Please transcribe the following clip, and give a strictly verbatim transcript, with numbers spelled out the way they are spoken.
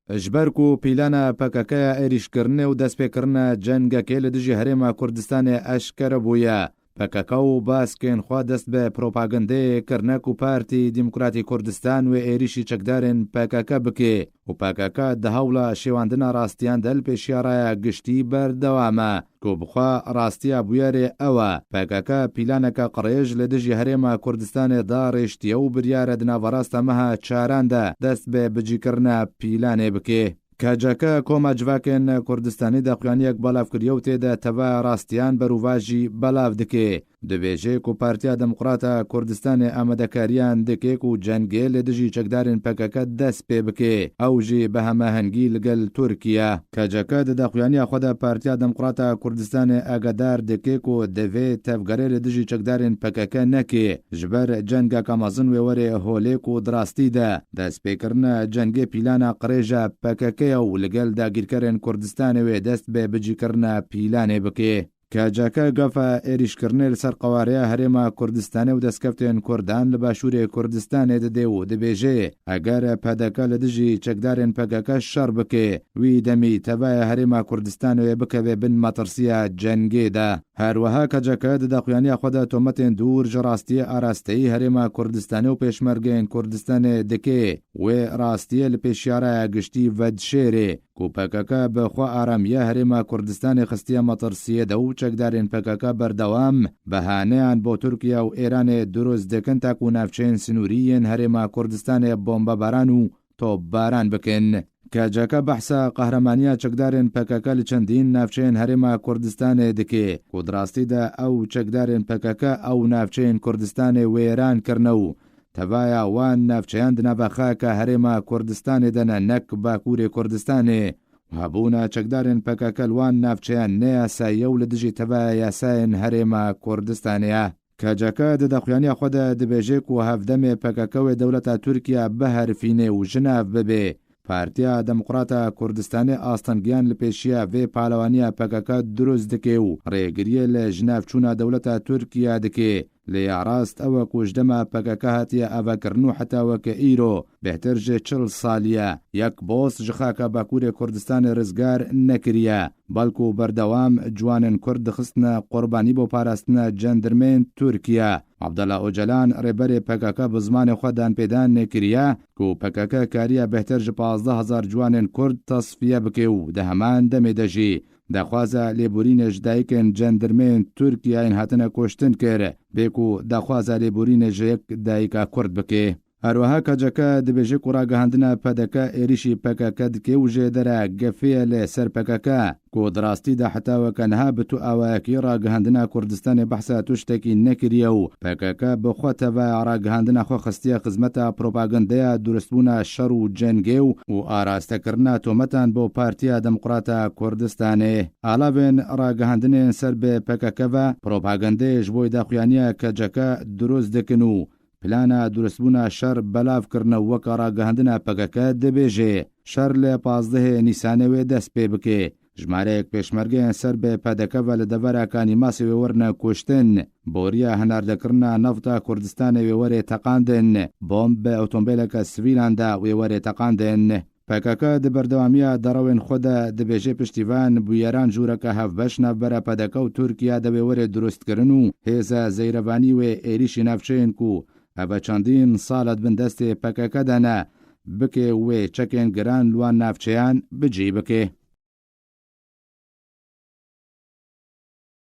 Ji ber ku pîlana P K K ya êrîşkirinê û destpêkirina cengekê li dijî Herêma Kurdistanê eşkere bûye, P K K û baskên xwe dest bi propagandeyê kirine ku Partî Demokratî Kurdistan wê êrîşî çekdarên P K K bike û P K K di hewla şêwandina rastiyan de li pêşiya raya giştî berdewam e. Ku bi xwe rastiya bûyerê ew e, P K K pîlaneke qirêj li dijî Herêma Kurdistanê darêştiye û biryar e di naverasta meha çaran de dest bi bicîkirina pîlanê bike. K C K Koma Civakên Kurdistanî daxuyaniyek belav kiriye û tê de tevaya rastiyan berûvajî belav dike. Dibêje ku Partiya Demokrata Kurdistanê amadekariyan dike ku cengê li dijî çekdarên P K K dest pê bike, ew jî bi hemahengî li gel Tirkiye. K C K di daxuyaniya xwe de Partiya Demokrata Kurdistanê agahedar dike ku divê tevgerê li dijî çekdarên P K K neke, ji ber cengeke mezin wê were holê ku di rastî de destpêkirina cengê pîlana qirêj e P K K ye û li gel dagîrkerên Kurdistanê wê dest bi bicîkirina pîlanê bike. K C K gefa êrîşkirinê li ser qewareya Herêma Kurdistanê û destkeftên Kurdan li Başûrê Kurdistanê dide û dibêje, eger P D K li dijî çekdarên P K K şer bike, wî demî tevaya Herêma Kurdistanê wê bikeve bin metirsiya cengê de. Her wiha K C K di daxuyaniya xwe de tometên dûr ji rastiyê arasteyî Herêma Kurdistanê û pêşmergeyên Kurdistanê dike, wê rastiyê li pêşiya raya giştî vedişêrê. Ku P K K bi xwe aramiya Herêma Kurdistanê xistiye metirsiyê de û çekdarên P K K berdewam behaneyan bo Tirkiye û Êranê dirust dikin ta ku navçeyên sinûrî yên Herêma Kurdistanê bombebaran û topbaran bikin. K C K behsa qehremanîya çekdarên P K K li çendîn navçeyên Herêma Kurdistanê dike, ku di rastî de ew çekdarên P K K ew navçeyên Kurdistanê wêran kirine û tevaya wan navçeyan di nava xaka Herêma Kurdistanê de ne, nek Bakurê Kurdistanê. Hebûna çekdarên P K K li wan navçeyan ne yasayî ye û li dijî tevaya yasayên Herêma Kurdistanê ye. K C K di daxuyaniya xwe de dibêje ku hevdemê P K K wê dewleta Tirkiye biherifîne û ji nav bibe. Partiya Demokrata Kurdistanê astengiyan li pêşiya vê palewaniya P K K dirust dike û rêgiriyê li jinavçûna dewleta Tirkiye dike. Lê ya rast ew e ku ji dema P K K hatiye avakirin û heta weke îro bêhtir ji çil salî ye, yek boz ji xaka Bakurê Kurdistanê rizgar nekiriye, belku berdewam ciwanên Kurd dixistine qurbanî bo parastina cendirmên Tirkiye. Abdullah Ocalan, rêberê P K K, bi zimanê xwe danpêdan kiriye ku P K K kariye bêhtir ji pazdeh hezar ciwanên Kurd tesfiye bike û di heman demê de jî daxwaza lêborînê ji dayikên cendirmeyên Tirkiyeyên hatine kuştin kir, bê ku daxwaza lêborînê ji yek dayika Kurd bike. Her wiha K C K dibêje ku ragihandina P D K êrîşî P K K dike û jêdere gefê ye li ser P K K, ku di rastî de heta weke niha bi tu awayekî ragihandina Kurdistanê behsa tiştekî nekiriye û P K K bi xwe tevaya ragihandina xwe xistiye xizmeta propagandeya durustbûna şer û cengê û, û arastekirina tometan bo Partiya Demokrata Kurdistanê. Alavên ragihandinên ser bi P K K ve propagandeyê ji bo daxuyaniya K C K dirust dikin û plana durustbûna şer belav kirine û weke ragihandina P K K dibêje, şer li pazdehê Nîsanê wê dest pê bike. Jimareyek pêşmergeyên ser bi P D K ve li devera Kanîmasê wê werine kuştin. Boriya hinardekirina nefta Kurdistanê wê werê teqandin. Bomb bi otomobileke sivîlan de wê werê teqandin. P K K di berdewamiya derewên xwe de dibêje piştî van bûyeran jûreke hevbeş navbera P D K û Tirkiye de wê werê durustkirin û hêza zeyrevanî wê êrîşî navçeyên ku ev çendîn sal e di bin destê P K K de ne, bike wê çekên giran li wan navçeyan bi cî bike.